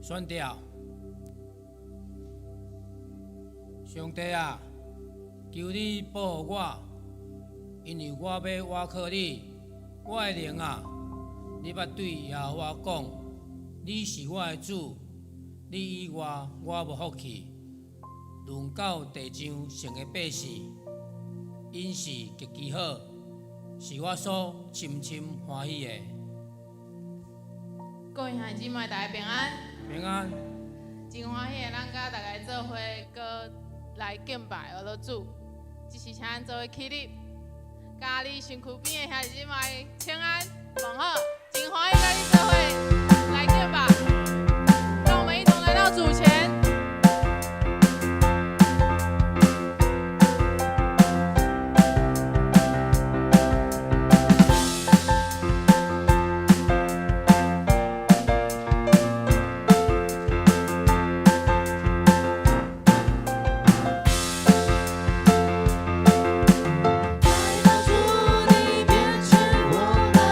宣掉。上帝啊，求你保護我，因為我欲倚靠你。我的靈啊，你捌對耶和華講：你是我的主，你以外我無福氣。論到地上聖的百姓，𪜶是極其好，是我所深深歡喜的。各位兄弟姊妹，大家平安。平安。真歡喜，咱佮大家做伙閣來敬拜阿羅主。這時請咱做伙起立，佮你身軀邊的兄弟姊妹請安問好，真歡喜佮你做伙來敬拜。讓我們一同來到主前。來到主你面前，我們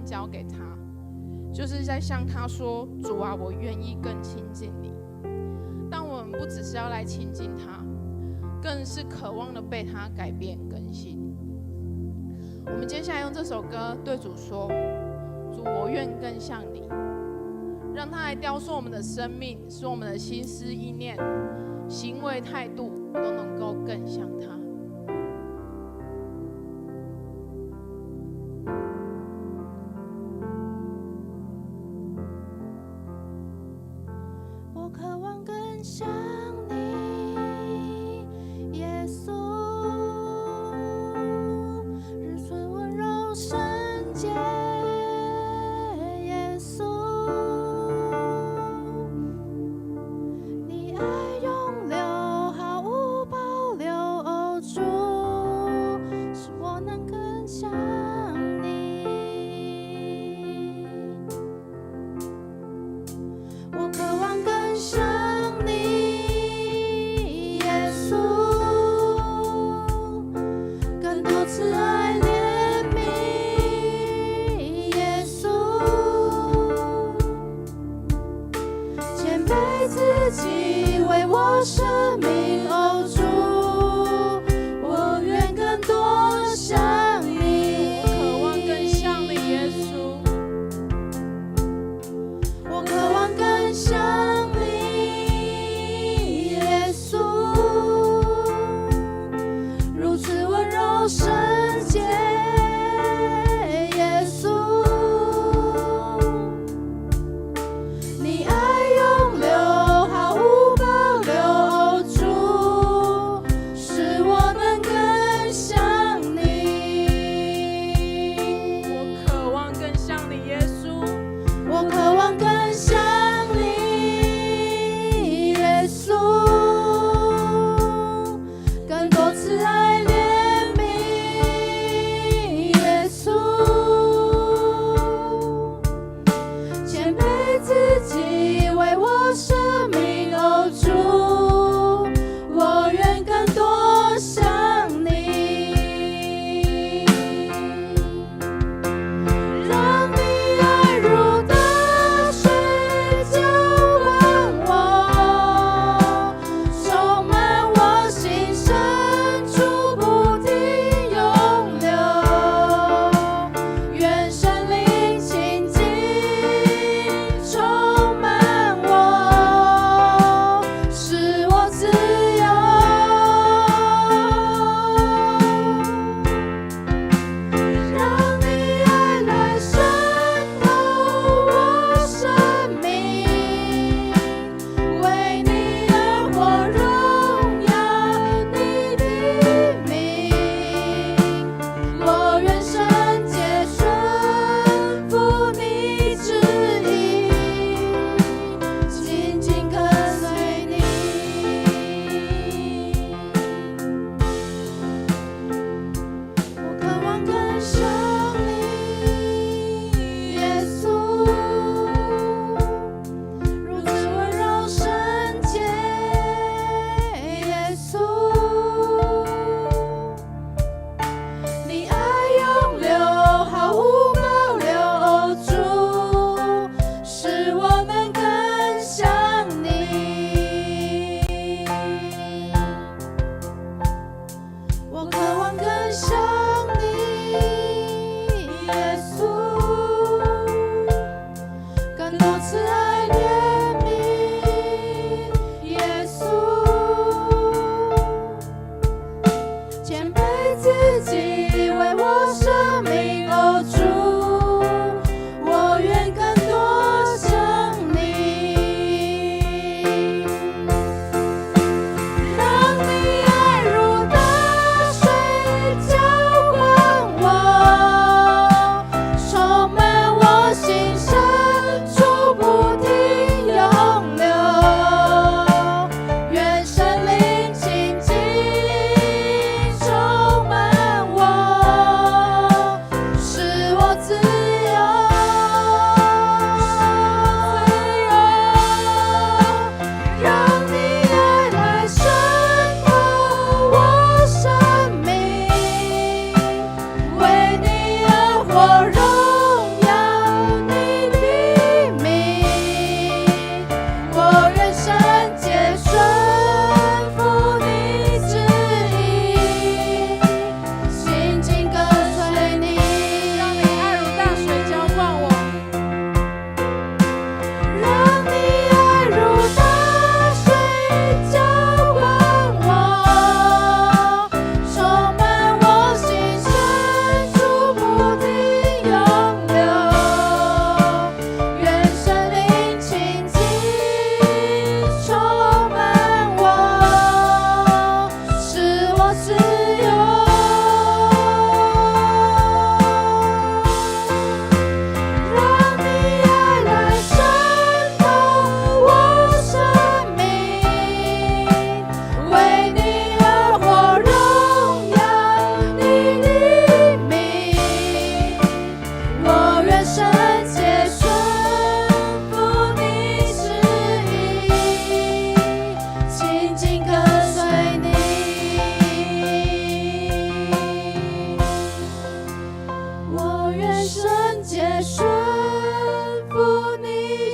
交給他，就是在向他說：“主啊，我願意更親近你。”但我們不只是要來親近他，更是渴望的被他改變更新。我們接下來用這首歌對主說：“主，我願更像你。”讓他來雕塑我們的生命，使我們的心思意念、行為態度都能夠更像他。我渴望更像你，耶穌，日存溫柔聖潔，耶穌，你愛湧流，毫無保自由。讓你愛來滲透我生命，為你而活，榮耀你的名。我願聖潔順服你旨意，緊緊跟隨你。我願聖潔順服你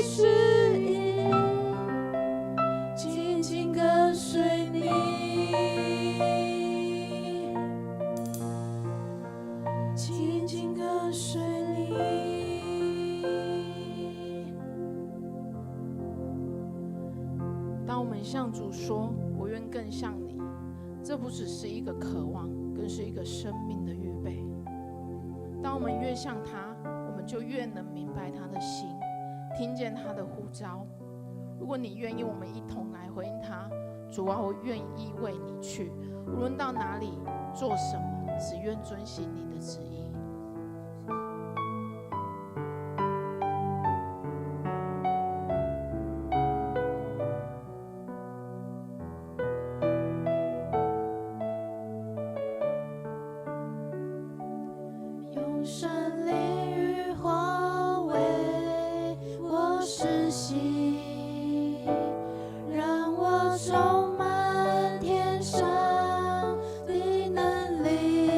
旨意，緊緊跟隨你。緊緊跟隨你。當我們向主說“我願更像你”，這不只是一個渴望，更是一個生命的預備。當我們越像他，我們就越能明白他的心，聽見他的呼召。如果你願意，我們一同來回應他。主啊，我願意為你去，無論到哪裡做什麼，只願遵行你的旨意。用聖靈與火為我施洗，讓我充滿天上的能力，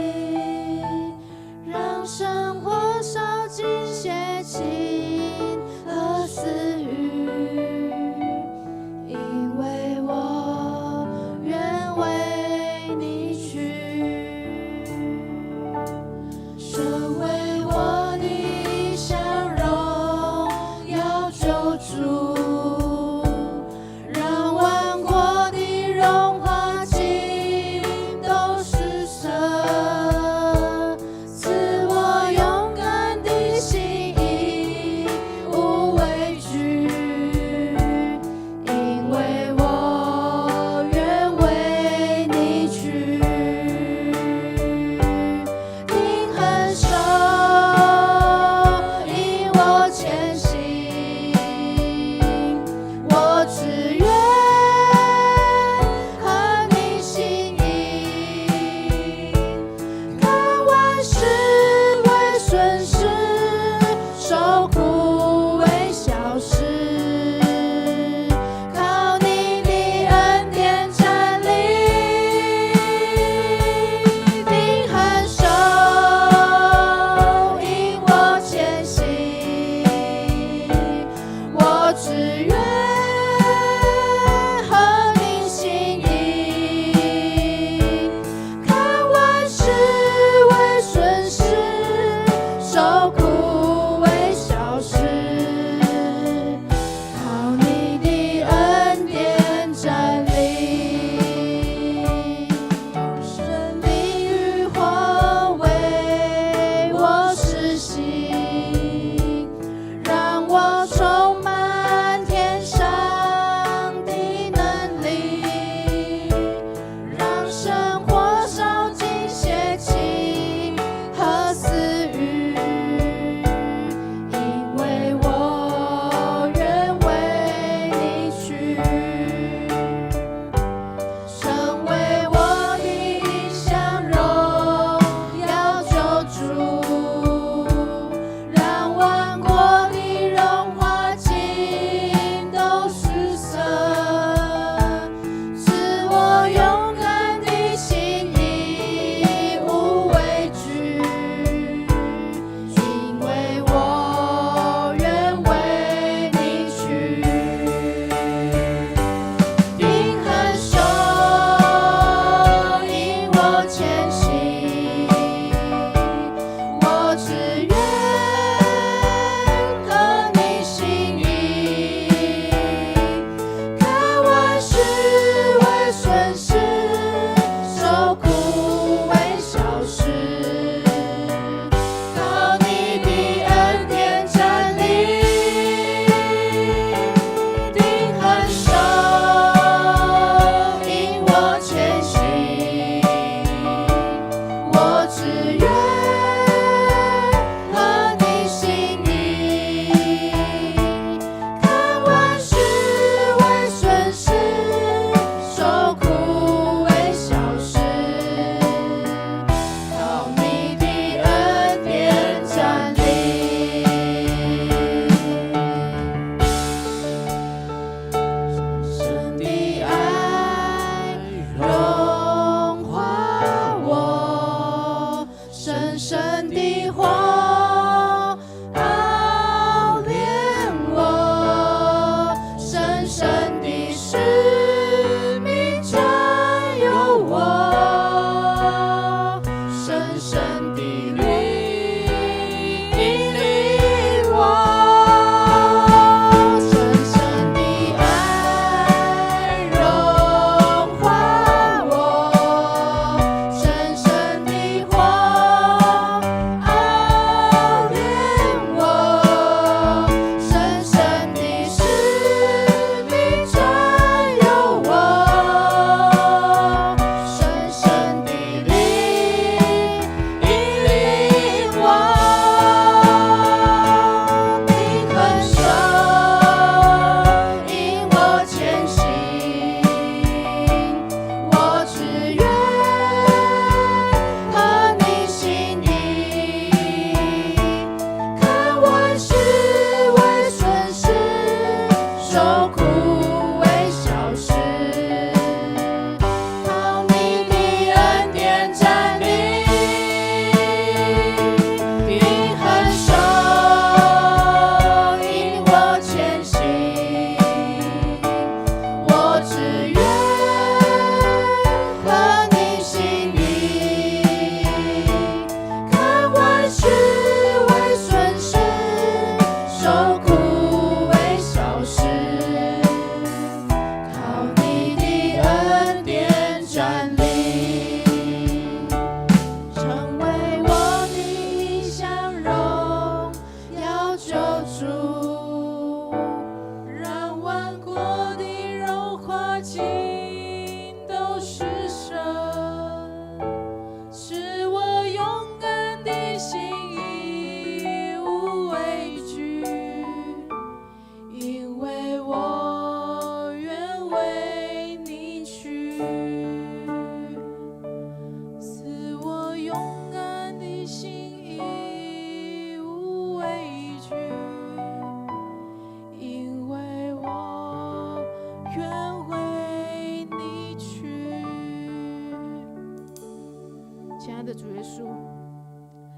親愛的主耶穌，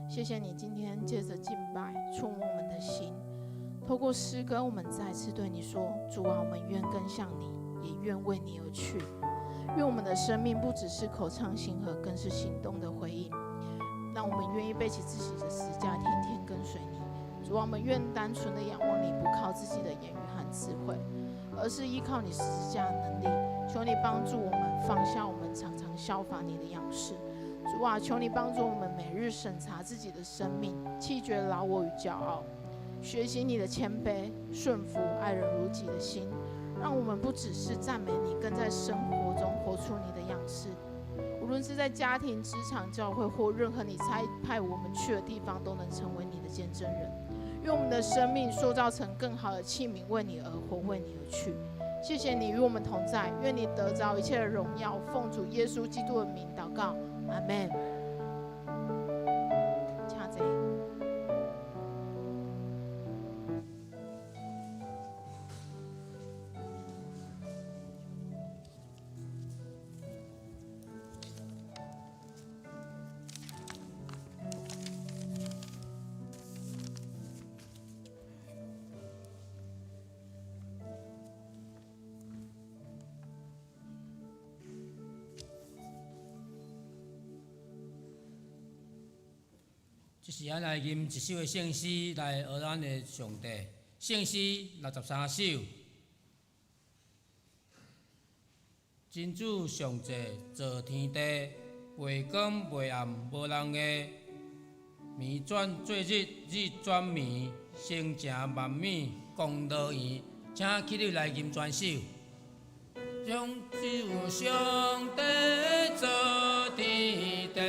謝謝你今天借着敬拜觸摸我們的心，透過詩歌，我們再次對你說：主啊，我們願更像你，也願為你而去。願我們的生命不只是口唱心和，更是行動的回應。讓我們願意背起自己的十字架，天天跟隨你。主啊，我們願單純的仰望你，不靠自己的言語和智慧，而是依靠你十字架的能力。求你幫助我們放下我們常常效法你的樣式。主啊，求你幫助我們每日審查自己的生命，棄絕老我與驕傲，學習你的謙卑、順服、愛人如己的心。讓我們不只是讚美你，更在生活中活出你的樣式。無論是在家庭、職場、教會或任何你差派我們去的地方，都能成為你的見證人。用我們的生命塑造成更好的器皿，為你而活，為你而去。謝謝你與我們同在，願你得著一切的榮耀。奉主耶穌基督的名禱告，阿門。請坐。這時咱來吟一首的聖詩來學咱的上帝。聖詩63首。真主上帝造天地，袂光袂暗無人的，暝轉做日，日轉暝，星辰萬物共樂園。請起立來吟全首。將主上帝造天地，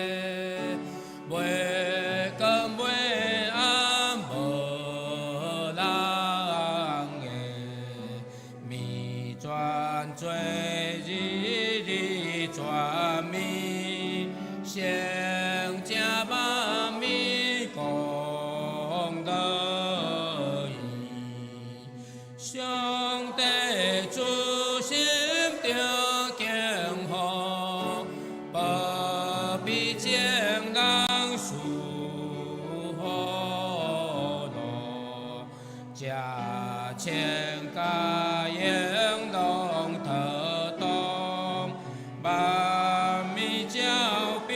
袂光袂暗無人的，暝轉做日，日轉暝，星辰萬物共樂園。上帝慈心著敬福，保庇眾人賜福祿，食穿佮用攏妥當，萬物照比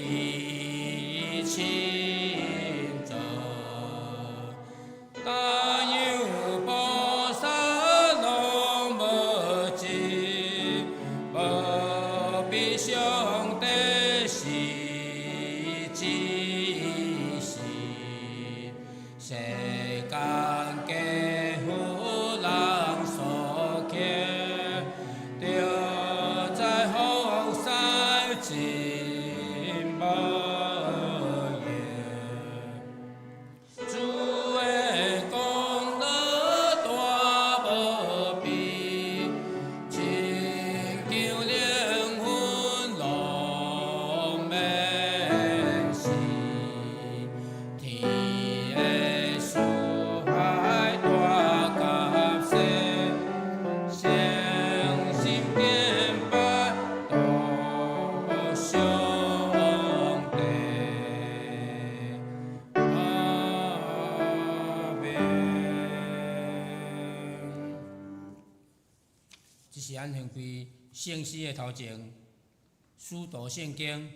伊親造。大有菩薩攏無知，無比上帝是至實。世間皆夫人所刻，著在福屎真無用。主的功德大無比，親像靈魂攏免死。天的四海大甲細，誠心敬拜獨上帝。阿們。這是咱現開聖詩的頭前，使徒聖經。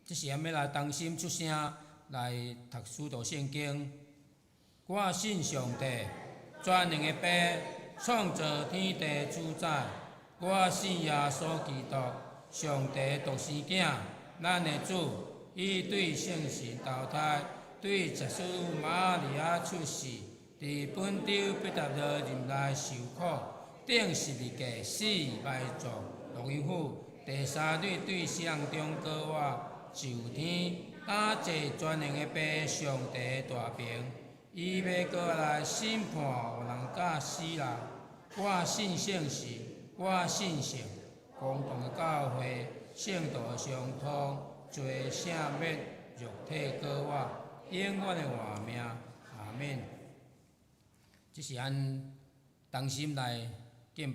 這時咱欲來同心出聲來讀使徒聖經。我信上帝，全能的父，創造天地主宰。我信耶穌基督，上帝獨生囝，咱的主。伊對聖神投胎，對十四瑪利亞出世，佇本丟彼達羅任內受苦，釘十字架死埋葬，落陰府，第三日對死人中過活，上天，擔坐全能的父上帝大爿。伊欲閣來審判活人佮死人。我信聖神，我信聖公共的教會，聖徒的相通，罪赦免，肉體過活，永遠的活命。阿們。這是咱同心來敬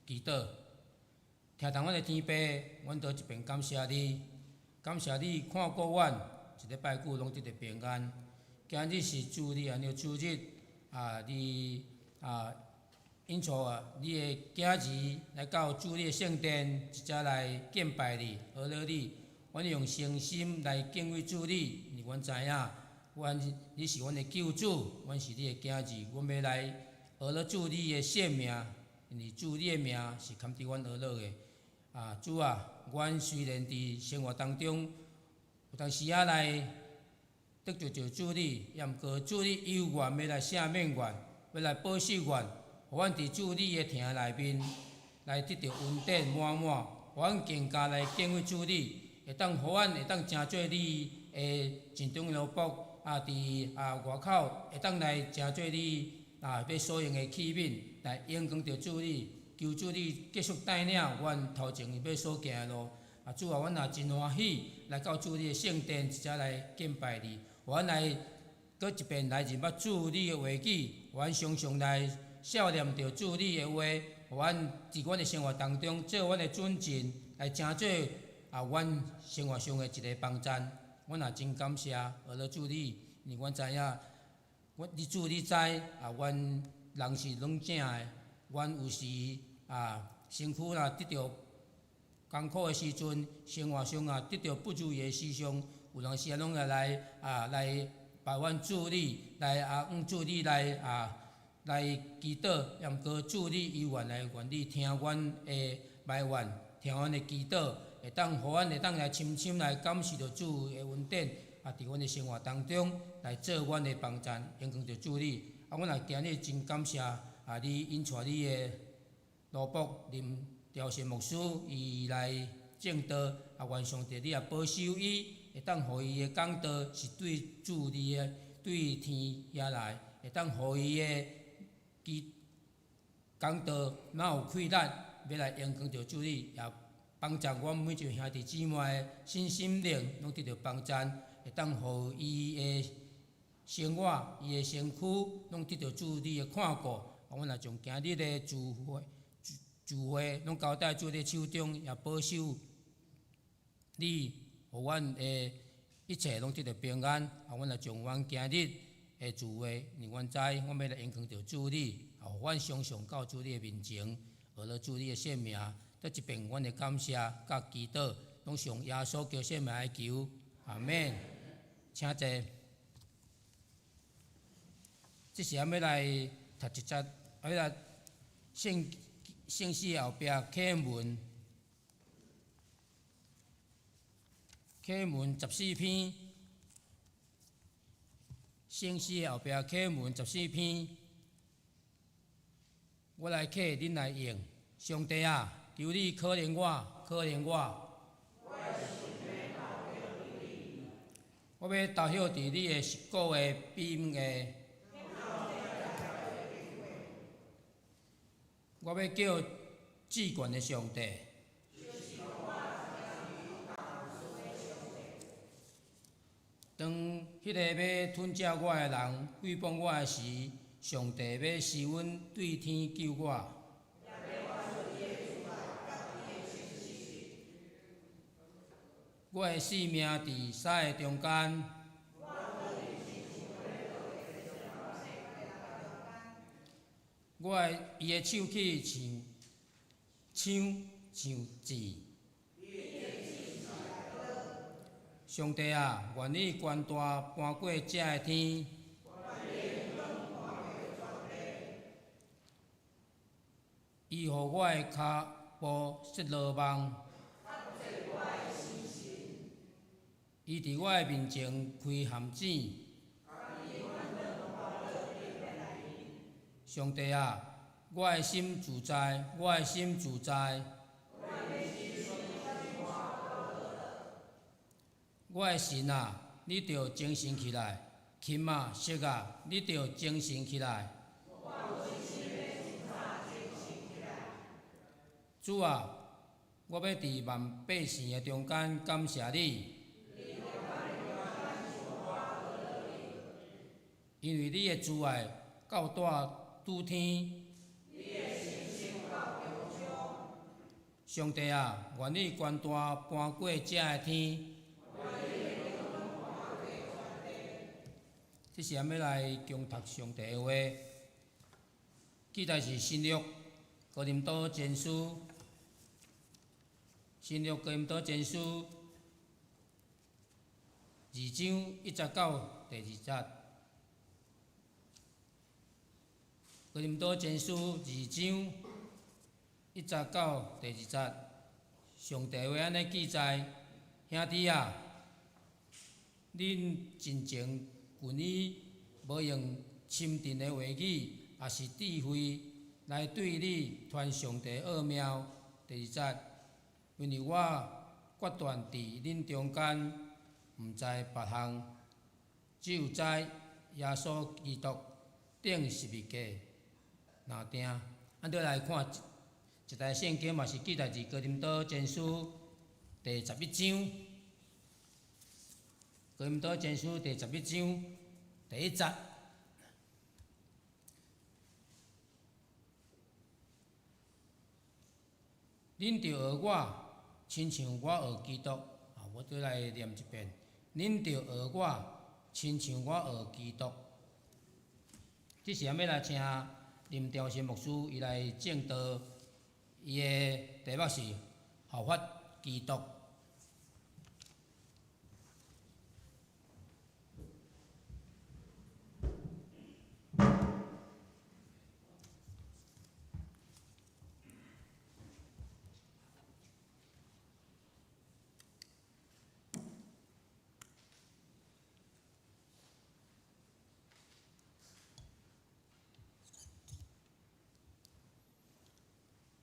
祈禱。聽堂阮的天父，阮倒一遍感謝你，感謝你看顧阮一禮拜久攏得著平安。今日是主你按呢主日，啊，你啊，引帶你的囝兒來到主你的聖殿，一齊來敬拜你、學了你。阮用誠心來敬畏主你，因為阮知影，阮你是阮的救主，阮是你的囝兒，阮欲來學了主你的聖名，因為主你的名是堪得阮學了的。啊，主啊，阮雖然佇生活當中有當時仔來得罪著主你，也毋過主你猶原欲來赦免阮，欲來保守阮，予阮佇主你的庭內面來得著恩典滿滿，予阮更加來敬畏主你，會當予阮會當成做你的盡忠奴僕，啊，佇啊外口會當來成做你啊欲所用的器皿，來榮光著主你。求主你繼續帶領阮頭前欲所行的路。啊，主啊，阮也真歡喜來到主你的聖殿，一齊來敬拜你。阮來閣一遍來認捌主你的話語，阮常常來默念著主你的話，予阮佇阮的生活當中做阮的準繩，來成做啊阮生活上的一個幫贊。阮也真感謝，學了主你，因為阮知影，阮你主你知啊，阮人是軟正的，阮有時啊身軀若得著艱苦的時陣，生活上啊得著不如意的時陣，有當時啊攏會來啊來拜阮主你，來啊向主你來啊來祈禱，也毋過主你猶原來願意聽阮的埋怨，聽阮的祈禱，會當予阮會當來深深來感受著主的恩典，啊，佇阮的生活當中來做阮的幫贊，榮光著主你。啊，阮也今日真感謝啊，你引帶你的奴僕林兆信牧師，伊來證道，啊，願上帝你也保守伊，會當予伊的講道是對主你的，對天遐來，會當予伊的其講道若有氣力，欲來榮光著主你，也幫助阮每一位兄弟姊妹的身心靈攏得著幫贊，會當予伊的生活、伊的身軀攏得著主你的看顧。啊，阮也將今日的聚會、聚會攏交代主你手中，也保守你，予阮的一切攏得著平安。啊，阮也將阮今日的聚會，因為阮知，阮欲來榮光著主你，啊，予阮常常到主你的面前，學了主你的聖名，閣一遍阮的感謝佮祈禱，攏奉耶穌基督聖名來求，阿門。請坐。這時仔欲來讀一節，欲來聖聖詩後壁啟文，啟文14篇，聖詩後壁啟文十四篇，我來啟，恁來應。上帝啊，求你可憐我，可憐我。我欲投靠佇你的實古的庇蔭下。我欲叫至懸的上帝。當彼个欲吞食我的人毀謗我的時，上帝欲施恩對天救我。我的性命佇獅的中間。我的伊的手氣像槍像箭。上帝啊，願你權大搬過這个天。伊予我的跤步設羅網。伊佇我的面前開陷阱。上帝啊，我的心自在，我的心自在。我的神啊，你著精神起來，琴啊，瑟啊，你著精神起來。主啊，我欲佇萬百姓的中間感謝你，因為你的慈愛到達諸天。上帝啊，願你權大搬過這个天。這時咱欲來恭讀上帝的話，記載是新約哥林多前書，新約哥林多前書二章一節到第二節。哥林多前書二章一節到第二節，上帝話按呢記載：兄弟啊，恁進前群以無用深沉的話語，抑是智慧來對你傳上帝奧妙。第二節，因為我決斷佇恁中間，毋知別項，只有知耶穌基督釘十字架爾定。咱綴來看一節聖經，嘛是記載佇哥林多前書第十一章。哥林多前書第十一章第一節。恁著學我，親像我學基督。啊，我綴來念一遍。恁著學我，親像我學基督。這時咱欲來請林兆生牧師，伊來證道，伊的題目是效法基督。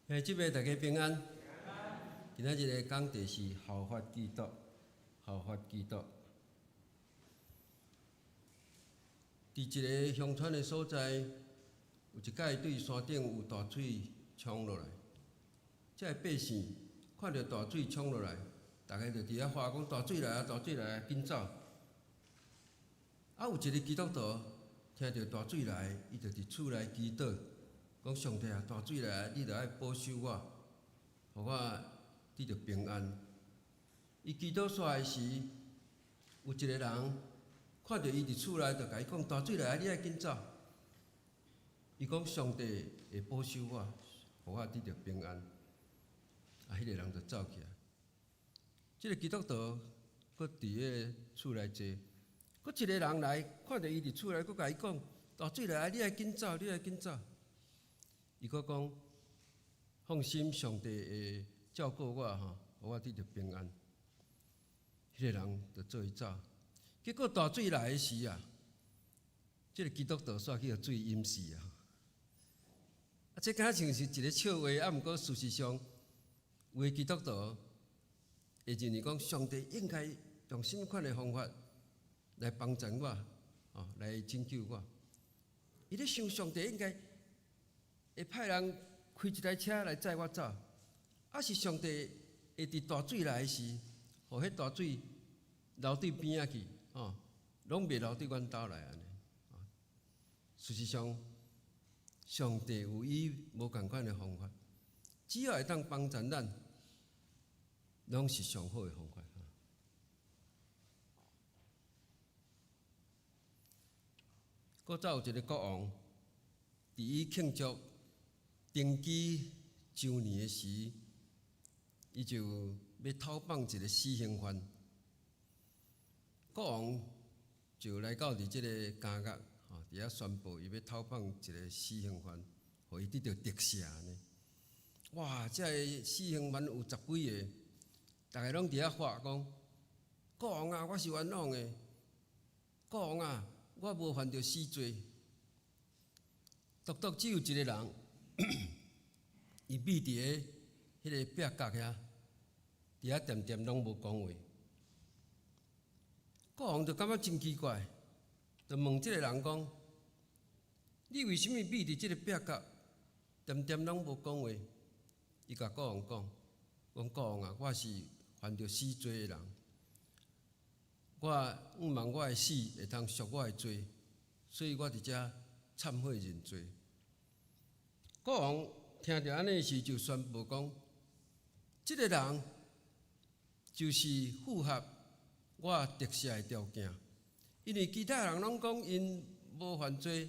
欸，這擺大家平安。今仔日的講題是效法基督，效法基督。佇一个鄉村的所在，有一擺對山頂有大水衝落來，這个百姓看著大水衝落來，逐家就佇遐喊講：大水來啊！大水來啊！緊走！啊，有一个基督徒聽著大水來，伊就佇厝內祈禱，講上帝啊，大水來啊，你著愛保守我，予我得著平安。伊祈禱煞的時，有一個人看著伊佇厝內，就共伊講：大水來啊，你愛緊走。伊講上帝會保守我，予我得著平安。啊，彼個人就走去啊。這个基督徒閣佇彼个厝內坐，閣一個人來，看著伊佇厝內，閣共伊講：大水來啊，你愛緊走，你愛緊走。伊閣講：放心，上帝會照顧我吼，予我得著平安。彼個人就做伊走。結果大水來的時啊，這個基督徒煞去予水淹死啊！啊，這敢像是一個笑話，啊，毋過事實上，有的基督徒會認為講，上帝應該用啥物款的方法來幫助我，哦，來拯救我。伊咧想上帝應該會派人開一台車來載我走，抑是上帝會佇大水來的時，予彼大水流對邊仔去，哦，攏袂流對阮兜來按呢。事實上，上帝有伊無仝款的方法，只要會當幫助咱，攏是上好的方法。古早有一个國王，佇伊慶祝登基周年的時，伊就欲討放一个死刑犯。國王就來到佇這个監獄，吼，佇遐宣布伊欲討放一个死刑犯，予伊得著特赦呢。哇！這个死刑犯有十幾个，逐家攏佇遐喊講：國王啊，我是冤枉的！國王啊，我無犯著死罪。獨獨只有一个人，伊覕佇个彼个壁角遐，佇遐恬恬攏無講話。國王就感覺真奇怪，就問這个人講：你為啥物覕佇這个壁角，恬恬攏無講話？伊共國王講：講國王啊，我是犯著死罪的人，我向望我的死會通贖我的罪，所以我佇遮懺悔認罪。國王聽著按呢時，就宣布講：這个人就是符合我得赦的條件，因為其他人攏講𪜶無犯罪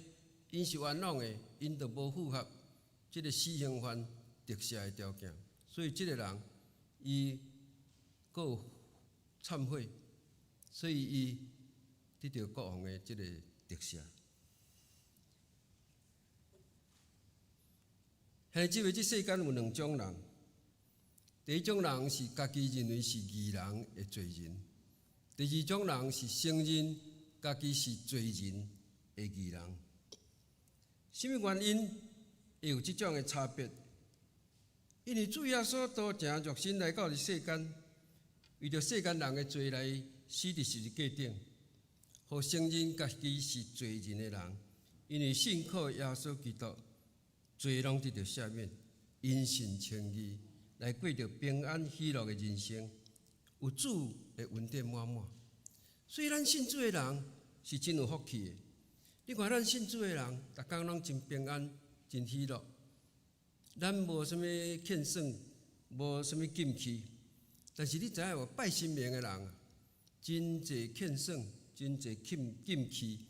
，𪜶是冤枉的，𪜶就無符合這个死刑犯得赦的條件，所以這个人伊閣有懺悔，所以伊得著國王的這个特赦。兄弟姊妹，這世間有兩種人，第一種人是家己認為是義人的罪人，第二種人是承認家己是罪人的義人。啥物原因會有這種的差別？因為主耶穌道成肉身來到這世間，為著世間人的罪來死佇十字架頂，予承認家己是罪人的人，因為信靠耶穌基督，罪攏得著赦免，因信稱義，來過著平安喜樂的人生，有主的恩典滿滿。所以咱信主的人是真有福氣的。你看咱信主的人，逐工攏真平安、真喜樂。咱無啥物欠損，無啥物禁忌，但是你知影無？拜神明的人，真濟欠損，真濟禁忌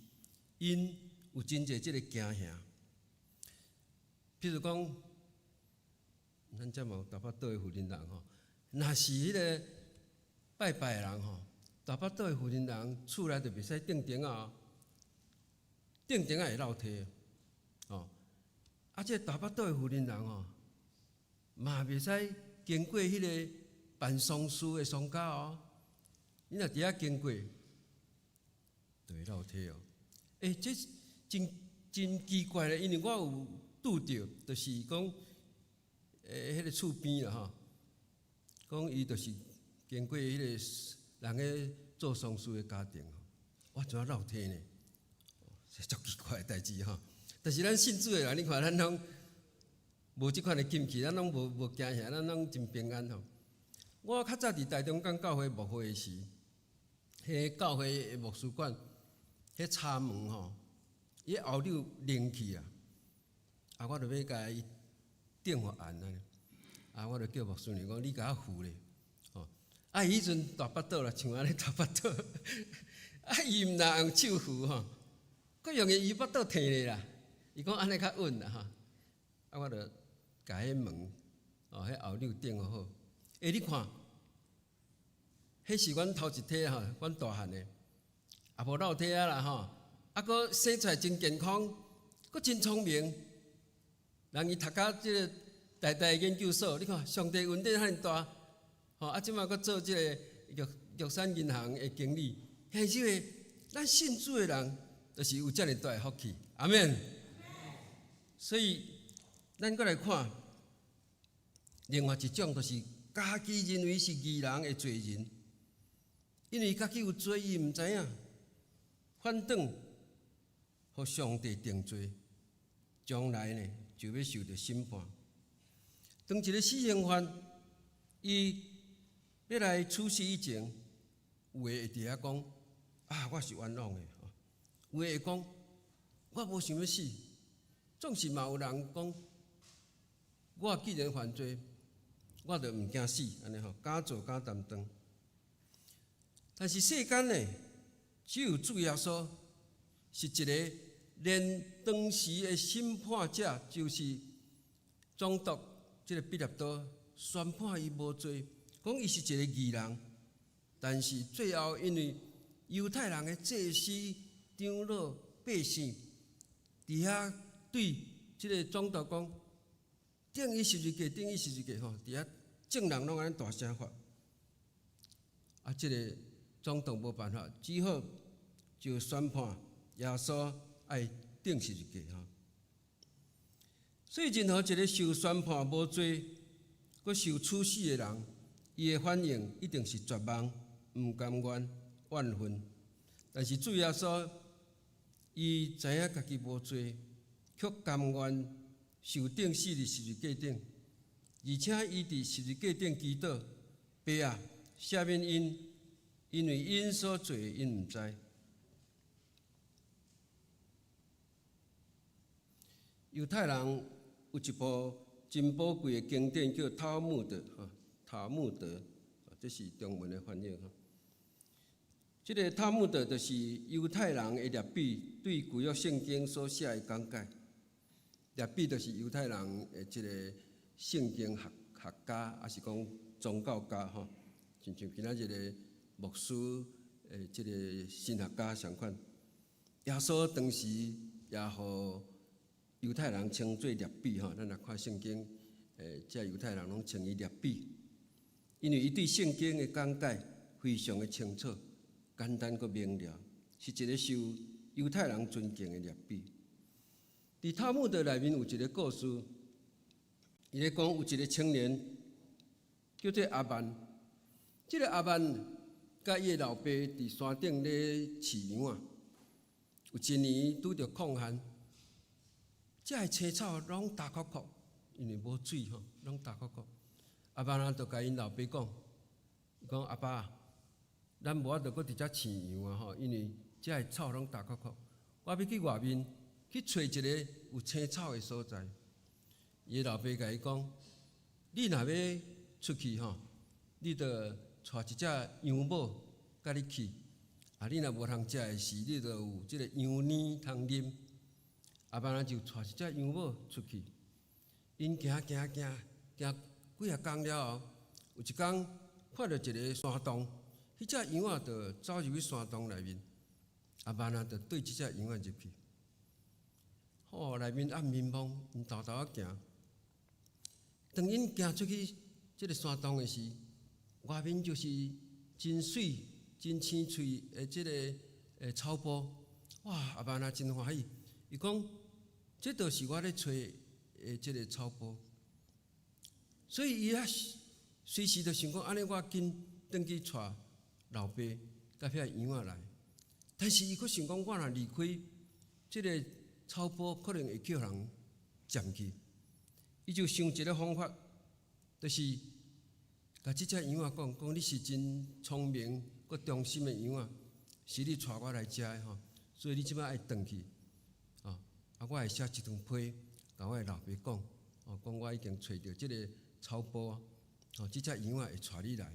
，𪜶有真濟這个驚嚇。譬如講，咱遮嘛有大腹肚的婦人人吼，若是彼个拜拜的人吼，大腹肚的婦人人厝內就袂使釘釘仔，釘釘仔會落體，吼。啊，這个大腹肚的婦人人吼，嘛袂使經過彼个辦喪事的喪家哦。你若佇遐經過，就會落體哦。欸，這真真奇怪咧，因為我有拄著，就是講，欸，彼个厝邊啦吼，講伊就是經過彼個人咧做喪事的家庭，我怎啊落體呢？這足奇怪的代誌吼。但是咱信主的人，你看咱攏無這款的禁忌，咱攏無驚嚇，咱攏真平安吼。我較早佇台中港教會牧會時，彼個教會的牧師館，彼插門吼，伊後橇冷去啊，啊，我就欲共伊釘予按按呢，啊，我就叫牧師娘講，你共我扶咧，吼，啊，伊彼陣大腹肚啦，像按呢大腹肚，啊，伊毋若用手扶吼，閣用伊腹肚提咧啦，伊講按呢較穩啦吼，啊，我就共彼門，哦，彼後橇釘好，欸，你看，彼是阮頭一胎吼，阮大漢的，也無落體啊啦吼，啊，閣生出來真健康，閣真聰明，人伊讀甲這个台大研究所，你看上帝恩典遐爾大，吼啊，這馬閣做這个玉山銀行的經理，彼這个咱信主的人，就是有遮爾大的福氣，阿們。所以咱閣來看，另外一種就是家己認為是義人的罪人，因為家己有罪，伊毋知影，反轉予上帝定罪，將來呢就欲受著審判。當一个死刑犯，伊欲來處死以前，有的會佇遐講：啊，我是冤枉的；有的會講：我無想欲死。總是嘛有人講：我既然犯罪，我就毋驚死，按呢吼，敢做敢擔當。但是世間呢，只有主耶穌是一个連當時的審判者，就是總督這个彼拉多宣判伊無罪，講伊是一个義人。但是最後因為猶太人的祭司、長老、百姓，佇遐對這个總督講：釘伊十字架，釘伊十字架吼！佇遐眾人攏按呢大聲喊，啊，這个總督無辦法，只好就宣判耶穌愛釘十字架吼。所以任何一个受宣判無罪、閣受處死的人，伊的反應一定是絕望、毋甘願、怨恨。但是主耶穌，伊知影家己無罪，卻甘願受釘死佇十字架頂，而且伊佇十字架頂祈禱：爸啊，赦免𪜶，因為𪜶所做的，𪜶毋知。猶太人有一部真寶貴的經典叫《塔木德》吼，《塔木德，這是中文的翻譯吼。這个塔木德就是猶太人的拉比對舊約聖經所寫的講解。拉比就是猶太人的這个聖經學學家，抑是講宗教家吼，親像今仔日的牧師的這个神學家相款。耶穌當時也予猶太人稱做拉比吼，咱若看聖經，這猶太人攏稱伊拉比，因為伊對聖經的講解非常的清楚、簡單閣明了，是一个受猶太人尊敬的拉比。佇塔木德內面有一个故事，伊咧講有一个青年叫做阿曼，這个阿曼佮伊的老爸佇山頂咧飼羊仔，有一年拄著亢旱，遮的青草攏焦涸涸，因為無水吼，攏焦涸涸。阿曼啊，就共𪜶老爸講，伊講阿爸，咱無法度閣佇遮飼羊啊吼，因為遮的草攏焦涸涸，我欲去外面去揣一个有青草的所在。伊的老爸共伊講，你若欲出去吼，你著帶一隻羊母佮你去。啊，你若無通食的時，你就有這个羊奶通啉。阿曼啊就帶一隻羊母出去，𪜶行行行行幾仔工了後，有一工看著一个山洞，彼隻羊仔就走入去山洞內面。阿曼啊就綴這隻羊仔入去，吼，內面暗暝暝，𪜶沓沓仔行。當𪜶行出去這个山洞的時，外面就是真媠、真青翠的這个草坡。哇！阿曼啊真歡喜，伊講，這就是我咧揣的這个草坡。所以伊啊隨時就想講，按呢我緊轉去帶老爸佮遐羊仔來。但是伊閣想講，我若離開這个草坡，可能會叫人佔去。伊就想一个方法，就是共這隻羊仔講，講你是真聰明、閣忠心的羊仔，是你帶我來遮的吼，所以你這擺愛轉去，啊，我會寫一張批，共我的老爸講，哦，講我已經揣著這个草坡，哦，這隻羊仔會帶你來，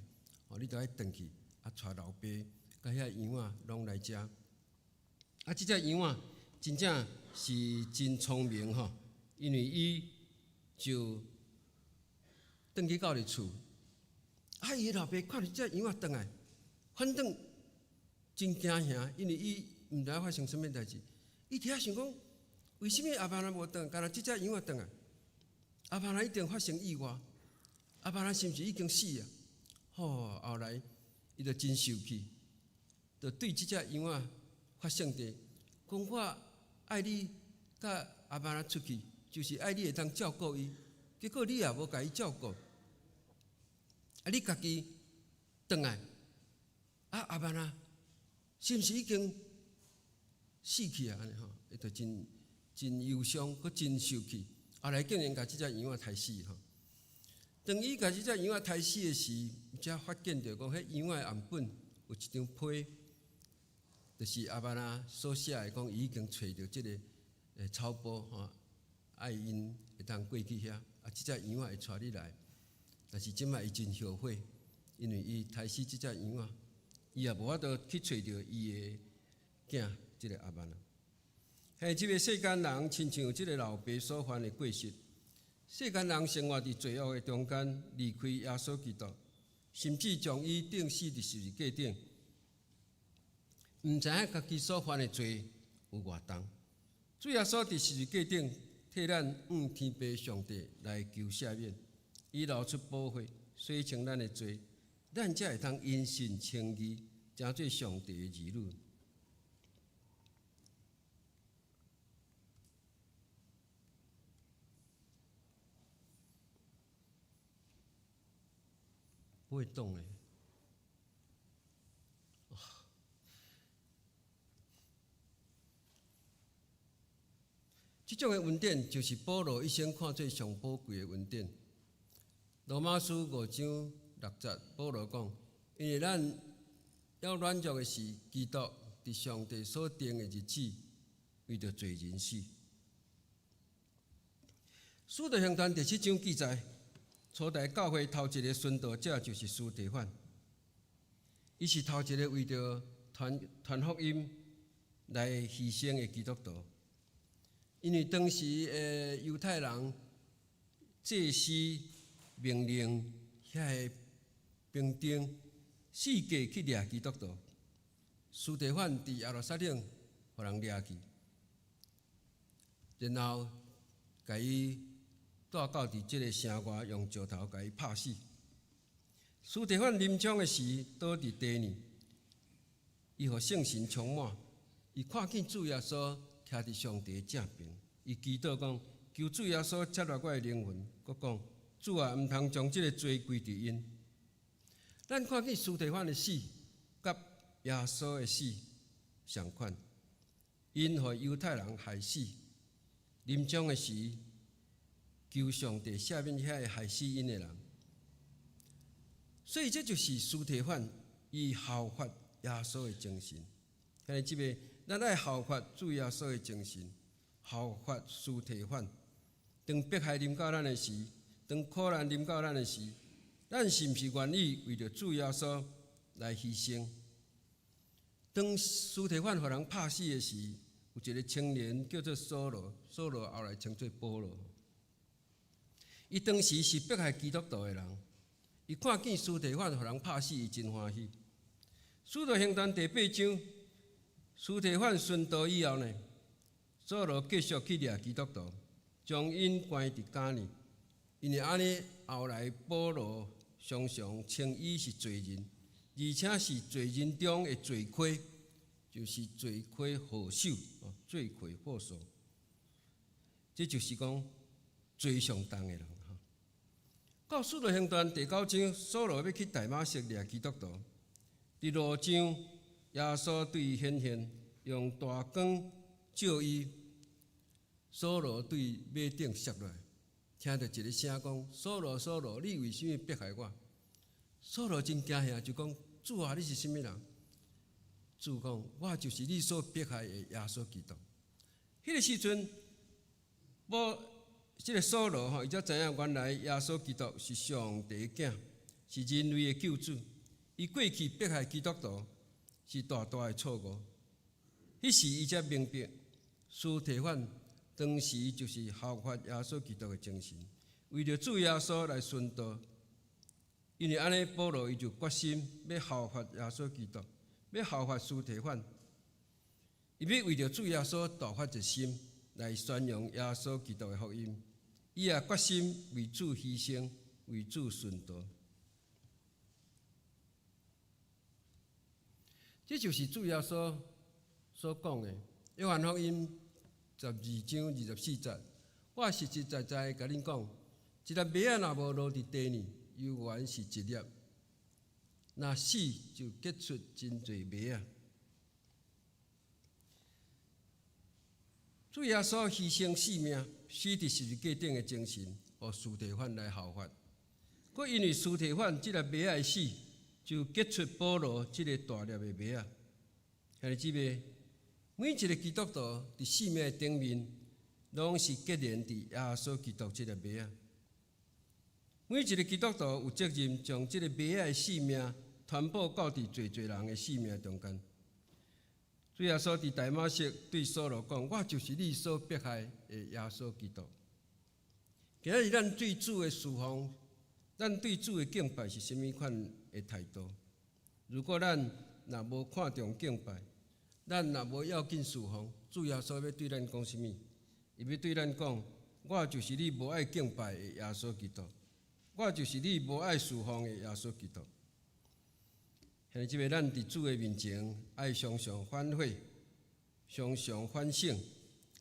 哦，你著愛轉去，啊，帶老爸佮遐羊仔攏來遮。啊，這隻羊仔真正是真聰明吼，因為伊就轉去到佇厝，啊，伊老爸看著這隻羊仔轉來，反轉真驚嚇，因為伊毋知影發生啥物代誌。伊佇遐想講，為啥物阿曼仔無轉，干焦這隻羊仔轉來？阿曼仔一定發生意外，阿曼仔是毋是已經死啊？吼，後來伊就真受氣，就對這隻羊仔發聖誓，講我愛你佮阿曼仔出去，就是愛你會當照顧伊，結果你也無共伊照顧，啊，你家己轉來，啊，阿曼仔是毋是已經死去啊？按呢吼，伊就真真憂傷，閣真受氣。後來竟然共這隻羊仔刣死吼。當伊共這隻羊仔刣死的時，才發現著講，彼羊仔的頷本有一張批，就是阿曼仔所寫的，講伊已經揣著這个草坡吼，愛𪜶會當過去遐，啊，這隻羊仔會帶你來。但是這擺伊真後悔，因為伊刣死這隻羊仔，伊也無法度去揣著伊的囝，這个阿曼仔。彼這个世間人親像這个老爸所犯的過失，世間人生活佇罪惡的中間，離開耶穌基督，甚至將伊釘死佇十字架頂，毋知影家己所犯的罪有偌重。主耶穌佇十字架頂替咱向天父上帝來求赦免，伊流出寶血，洗清咱的罪，咱才會通因信稱義，成做上帝的兒女。不會動嘞。這種的恩典就是保羅一生看做上寶貴的恩典。羅馬書5章6節，保羅講：因為咱要軟弱的時，基督佇上帝所定的日子，為著罪人死。使徒行傳第七章記載，初代教會頭一个殉道者就是司提反，伊是頭一个為著傳傳福音來犧牲的基督徒。因為當時的猶太人祭司命令遐个兵丁四界去掠基督徒，司提反佇耶路撒冷予人掠去，然後共伊帶到佇這个城外，用石頭共伊拍死。司提反臨終的時，倒佇地呢，伊予聖神充滿，伊看見主耶穌徛佇上帝正爿，伊祈禱講：求主耶穌接納我的靈魂。閣講：主啊，毋通將這个罪歸佇𪜶。咱看見司提反的死，佮耶穌的死相款，𪜶予猶太人害死，臨終的時，求上帝赦免遐个害死𪜶的人。所以這就是司提反伊效法耶穌的精神。兄弟姊妹，咱愛效法主耶穌的精神，效法司提反。當迫害臨到咱的時，當苦難臨到咱的時，咱是毋是願意為著主耶穌來犧牲？當司提反予人拍死的時，有一个青年叫做掃羅，掃羅後來稱做保羅。伊當時是迫害基督徒的人，伊看見司提反予人拍死，伊真歡喜。使徒行傳第八章，司提反殉道以後呢，掃羅繼續去掠基督徒，將𪜶關佇監裡。因為按呢，後來保羅常常稱伊是罪人，而且是罪人中的罪魁，就是罪魁禍首，罪魁禍首。這就是講罪上重的人。到使徒行傳第九章，掃羅欲去大馬色掠基督徒，佇路上，耶穌對伊顯現，用大光照伊，掃羅對馬頂摔落來，聽著一个聲講：掃羅，掃羅，你為啥物迫害我？掃羅真驚嚇，就講：主啊，你是啥物人？主講：我就是你所迫害的耶穌基督。彼个時陣，無這个掃羅吼，伊才知影原來耶穌基督是上帝的囝，是人類的救主。伊過去迫害基督徒是大大的錯誤。彼時伊才明白，司提反當時就是效法耶穌基督的精神，為著主耶穌來殉道。因為按呢，保羅伊就決心欲效法耶穌基督，欲效法司提反，伊欲為著主耶穌大發熱心來宣揚耶穌基督的福音。伊也決心為主犧牲，為主殉道。這就是主耶穌所講的。約翰福音12章24節，我實實在在共恁講，一粒麥仔若無落佇地裡，猶原是一粒；若死就結出真濟麥仔。主耶穌犧牲性命，死佇十字架頂的精神，予司提反來效法。閣因為司提反這粒麥仔的死，就結出保羅這个大粒的麥仔。兄弟姊妹，每一个基督徒佇生命的頂面，攏是結連佇耶穌基督這粒麥仔。每一个基督徒有責任將這个麥仔的生命傳播到佇濟濟人的生命中間。主耶穌佇大馬色對掃羅講：我就是你所迫害的耶穌基督。今仔日咱對主的侍奉，咱對主的敬拜是啥物款的態度？如果咱若無看重敬拜，咱若無要緊侍奉，主耶穌欲對咱講啥物？伊欲對咱講：我就是你無愛敬拜的耶穌基督，我就是你無愛侍奉的耶穌基督。兄弟姊妹，咱佇主的面前愛常常反悔，常常反省，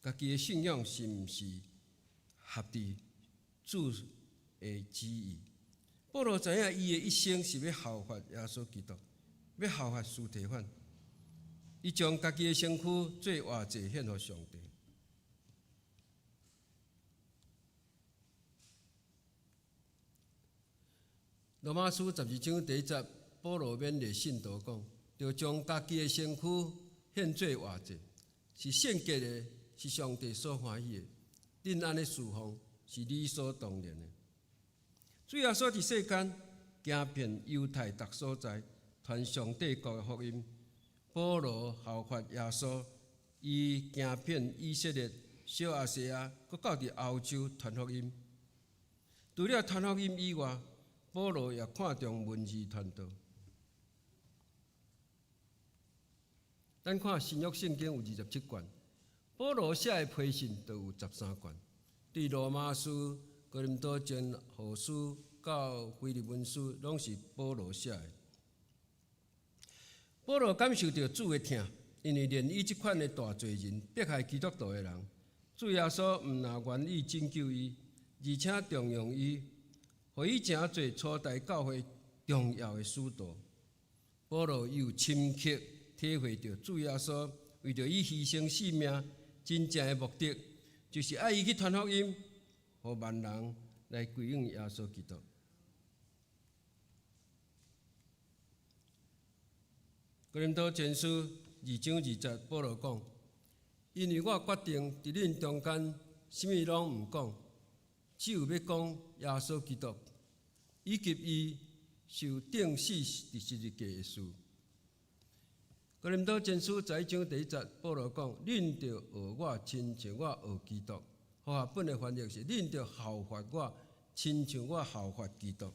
家己的信仰是毋是合佇主的旨意？保羅知影伊的一生是欲效法耶穌基督，欲效法司提反，伊將家己的身軀做活祭獻予上帝。羅馬書12章第一節，保羅勉勵信徒講：著將家己的身軀獻做活祭，是聖潔的，是上帝所歡喜的。恁按呢侍奉，是理所當然的。主耶穌佇世間行遍猶太逐所在，傳上帝國的福音。保羅效法耶穌，伊行遍以色列、小亞細亞，閣到佇歐洲傳福音。除了傳福音以外，保羅也看重文字傳道。咱看新約聖經有27卷，保羅寫的批信就有13卷。對羅馬書、哥林多前後書到腓利門書，攏是保羅寫的。保羅感受著主的疼，因為連伊這款的大罪人、迫害基督徒的人，主耶穌毋但願意拯救伊，而且重用伊，予伊成做初代教會重要的使徒。保羅有深刻體會著主耶穌為著伊犧牲性命，真正的目的，就是愛伊去傳福音，予萬人來歸向耶穌基督。哥林多前書2章2節，保羅講：因為我決定佇恁中間，啥物攏毋講，只有欲講耶穌基督，以及伊受釘死佇十字架的事。哥林多前書11章第1節，保羅講：恁著學我，親像我學基督。和合本的翻譯是：恁著效法我，親像我效法基督。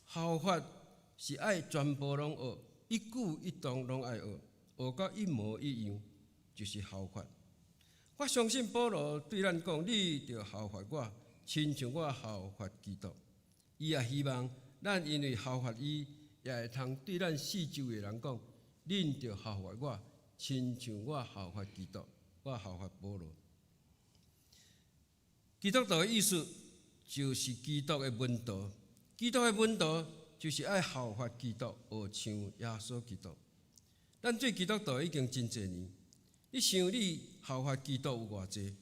效法是愛全部攏學。一舉一動攏愛學，學甲一模一樣，就是效法。我相信保羅對咱講：你著效法我，親像我效法基督。伊也希望咱因為效法伊，也會通對咱四周的人講：恁著效法我，親像我效法基督，我效法保羅。基督徒的意思就是基督的門徒，基督的門徒。就是愛效法基督，學像耶穌基督。咱做基督徒已經真濟年，你想你效法基督有偌濟？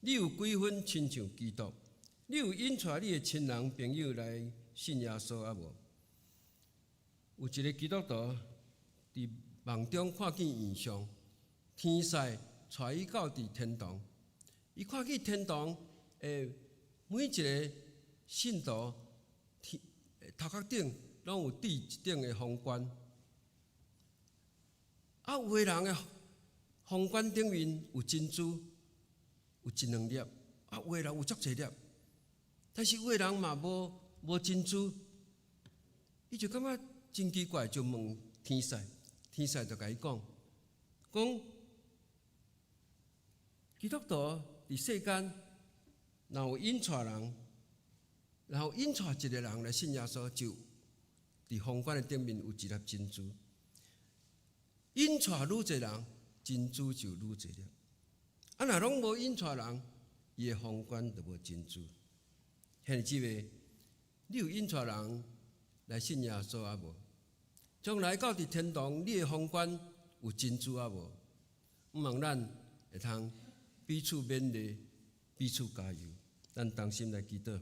你有幾分親像基督？你有引帶你的親人朋友來信耶穌啊無？有一個基督徒佇夢中看見異象，天使帶伊到佇天堂，伊看見天堂的每一個信徒。頭殼頂攏有戴一頂的皇冠，啊，有的人的皇冠頂面有珍珠，有一兩粒，啊，有的人有足濟粒，但是有的人嘛無無珍珠，伊就感覺真奇怪，就問天使，天使就共伊講，講基督徒佇世間若有引帶人。然後引帶一個人來信耶穌，就佇皇冠的頂面有一粒珍珠。引帶愈濟人，珍珠就愈濟粒。啊，若攏無引帶人，伊的皇冠就無珍珠。兄弟姊妹，你有引帶人來信耶穌啊無？將來到佇天堂，你的皇冠有珍珠啊無？毋望咱會通彼此勉勵，彼此加油。咱同心來祈禱。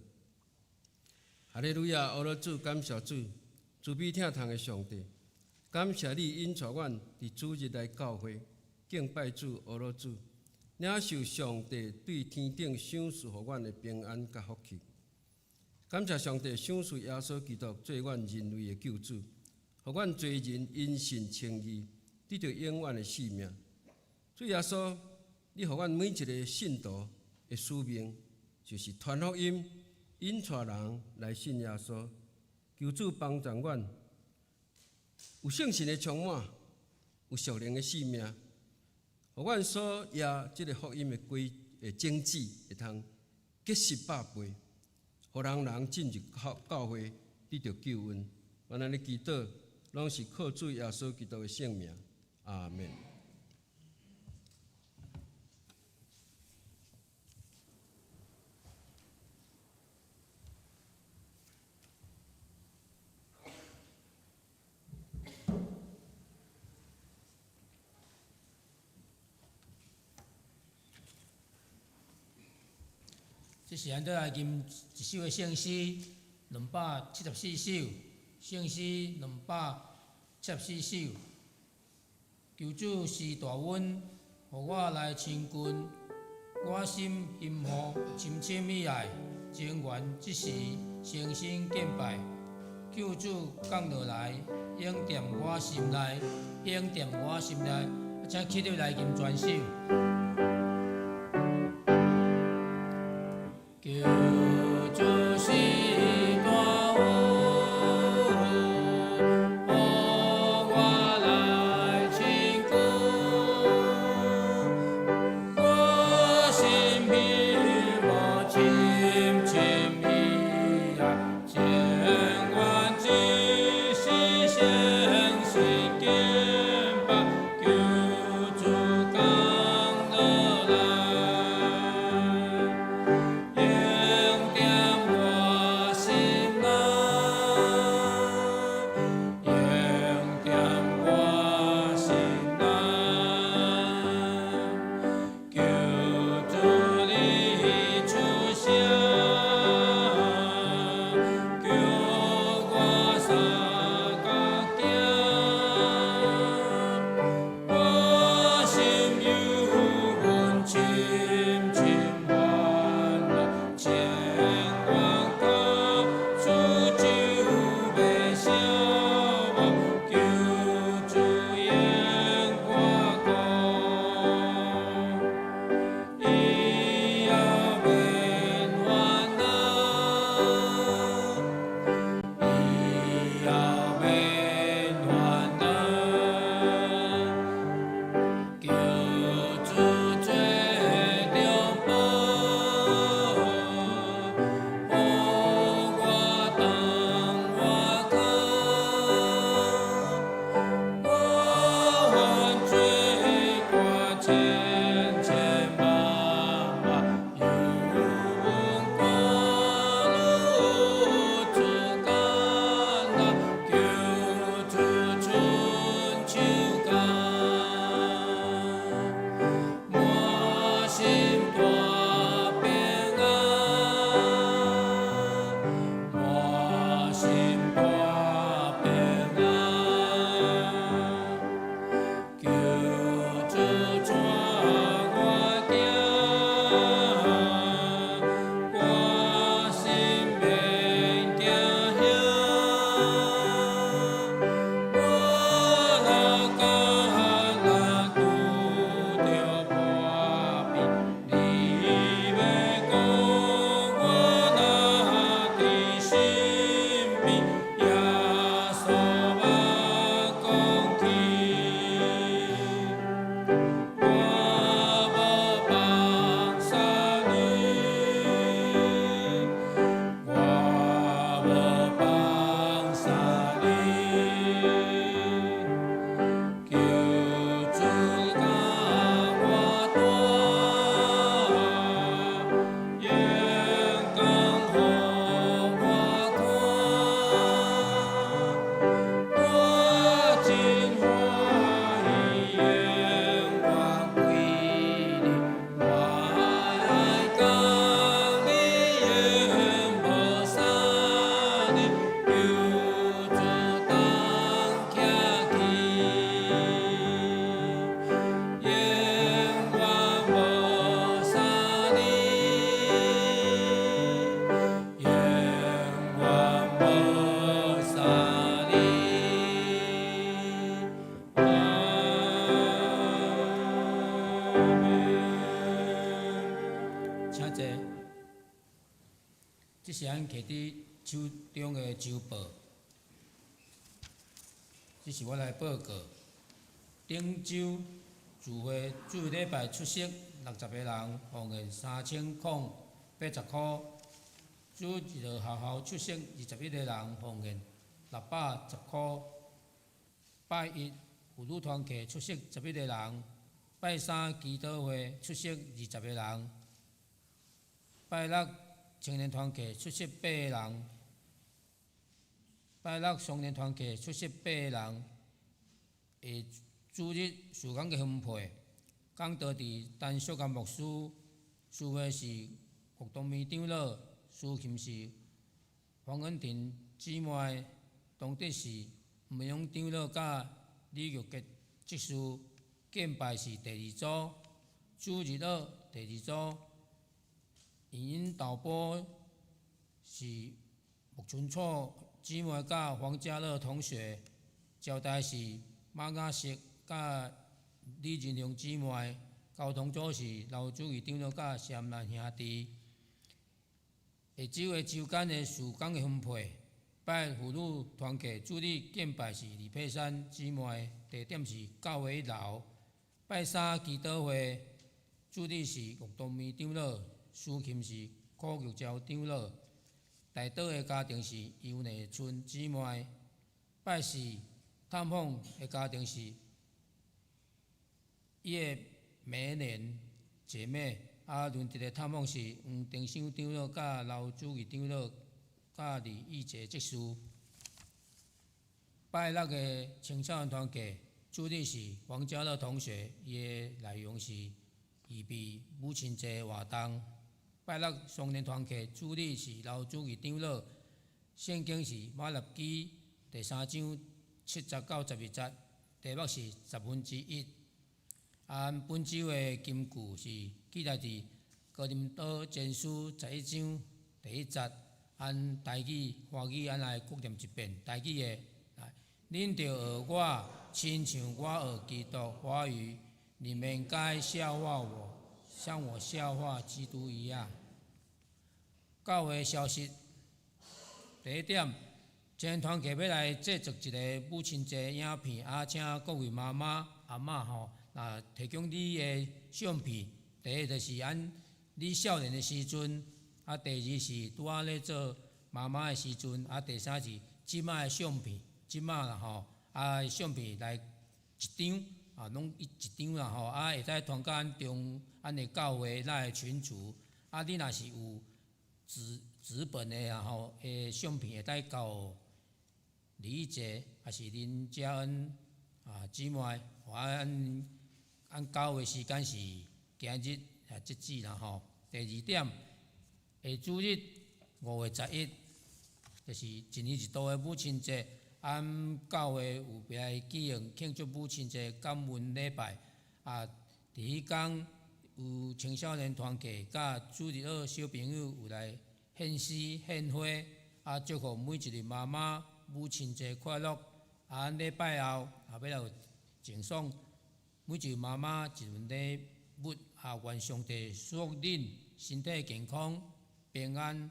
哈利路亞！阿羅主，感謝主，慈悲疼痛的上帝，感謝你引帶阮佇主日來教會敬拜主，阿羅主，領受上帝對天頂賞賜予阮的平安佮福氣。感謝上帝賞賜耶穌基督做阮人類的救主，予阮罪人因信稱義，得著永遠的性命。主耶穌，你予阮每一个信徒的使命，就是傳福音。引帶人來信耶穌，求主幫助阮，有聖神的充滿，有屬靈的生命，予阮所掖這个福音的果的種子，會通結實百倍，予人人進入教會得著救恩。阮按呢祈禱，攏是靠主耶穌基督的聖名，阿們。這時咱來吟一首的聖詩，274首，聖詩274首。求主施大恩，予我來親近，我心欣慕深深的愛，情願這時誠心敬拜，救主降落來，永踮我心內，永踮我心內。請起立來吟全首。救主是大雨，予我來親近。我心希望深深伊愛，情願一世誠心敬拜，救主降落來，永踮我心內，永踮我心內。求主你出聲，叫我相佮行。我心憂恨深深煩惱，情願佮主就欲相無，求主永我顧。以後免煩惱，以後免煩惱。求主做中保，予我當倚靠。我犯罪過千千萬萬，猶阮如此艱難，求主伸手共，滿心大平安，滿心大平安。求主帶我行，我心免驚嚇。我若敢若拄著破病，你欲顧我若佇身邊，耶穌捌講起，我無放捨你，我無放捨你。求主佮我蹛，勇敢予我看，我真歡喜，永遠歸你，我愛佮你永無散離，求主當徛起，永遠無散離，永遠無散離。阿們。請坐。這是咱摕佇手中的週報，這是我來報告。頂週聚會主禮拜出席60個人，奉獻3080箍。主日學校出席21個人，奉獻610箍。拜一婦女團契出席11個人，拜三祈禱會出席20個人，拜六青年團契出席八個人，拜六少年團契出席八個人。下主日事工的分配，講道佇陳淑蓮牧師，司會是郭東明長老，司琴是黃恩婷姊妹，當值是吳勇長老佮李玉杰執事，敬拜是第二組，主日學第二組，影音導播是木春楚姊妹佮黃家樂同學，招待是馬雅石佮李仁雄姊妹，交通組是劉主義長老佮雙蘭兄弟。下晝的週間的事工的分配，拜婦女團契主日敬拜是李佩珊姊妹，地點是教會一樓。拜三祈禱會主日是岳東明長老，司琴是柯玉娇長老。代禱的家庭是杨麗春姊妹。拜四探訪的家庭是葉美蓮姐妹。啊，輪值的探訪是黃定生長老佮劉主義長老佮李義傑執事。拜六的青少年團契主日是黃家樂同學，伊的內容是預備母親節活動。拜六雙年團契主日是劉主義長老，聖經是馬拉基第三章七節到十二節，題目是十分之一。啊，本週的金句是記載佇哥林多前書十一章第一節。按台語、華語按來各念一遍。台語的，來，恁著學我，親像我學基督。華語，你們該效法我，像我效法基督一樣。教會消息，第一點，青年團契欲來製作一个母親節影片，啊，請各位媽媽、阿嬤吼，啊，提供你的相片。第一就是按你少年的時陣，啊，第二是拄仔咧做媽媽的時陣，啊，第三是這擺的相片，這擺啦吼，啊，相片來一張，啊，攏一張啦吼，啊，會使傳到咱中，咱的教會咱的群組，啊，你若是有紙本的啊吼，的相片會使交李傑，抑是林嘉恩啊姊妹，啊，按按交的時間是今日啊截止啦吼。第二點，下主日五月十一，就是一年一度的母親節，按教會有來舉行慶祝母親節感恩禮拜，啊，佇彼工有青少年團契佮主日學小朋友有來獻詩獻花，啊，祝福每一个媽媽母親節快樂。啊，禮拜後也欲來有贈送每一个媽媽一份禮物，啊，願上帝賜福恁身體健康、平安、